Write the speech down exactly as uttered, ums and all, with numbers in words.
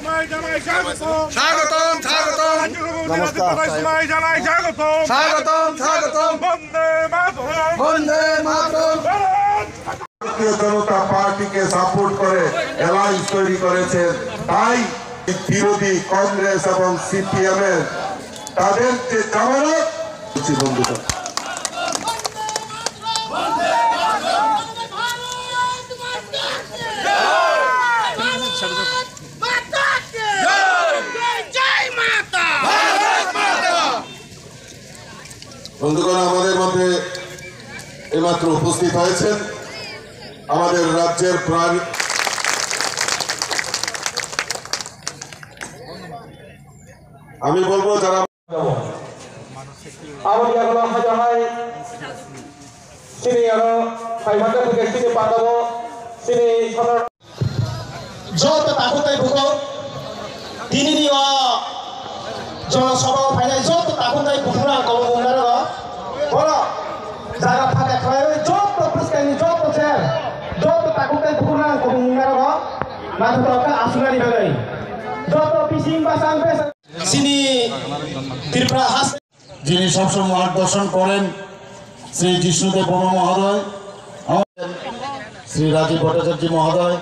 জানাই স্বাগতম। স্বাগতম, স্বাগতম। রাজ্য সভাপতি নমস্কার। রাজীব ভট্টাচার্য জানাই স্বাগতম। স্বাগতম, স্বাগতম। বন্দে মাতরম। বন্দে মাতরম। ভারত ভারতীয় জনতা পার্টিকে সাপোর্ট করে অ্যালায়েন্স তৈরি করেছেন, তাই বিরোধী কংগ্রেস এবং সিপিএম এর তাদের যে জামানত, বলছি বন্ধুগণ। বন্ধুগণ, আমাদের মধ্যে এইমাত্র উপস্থিত হয়েছেন আমাদের রাজ্যের প্রাণ। আমি বলবো, যারা Abo ni yago hai jahai sini aro hai mata buke sini patabo sini sono. Joto takhuk tei bukhuk tini ni o jono soba o phainai joto takhuk tei bukhuk rang kobong mung naro ro. Boro jaga phaka khlai joto bwskang ni joto chair joto takhuk tei bukhuk rang kobong mung naro ro. Naithotok khe aswknani bagwi joto bising bwsang besa. Chini Tripura has. যিনি সবসময় মার্গদর্শন করেন শ্রী জিষ্ণুদেব বর্মা মহোদয়, শ্রী রাজীব ভট্টাচার্য মহোদয়,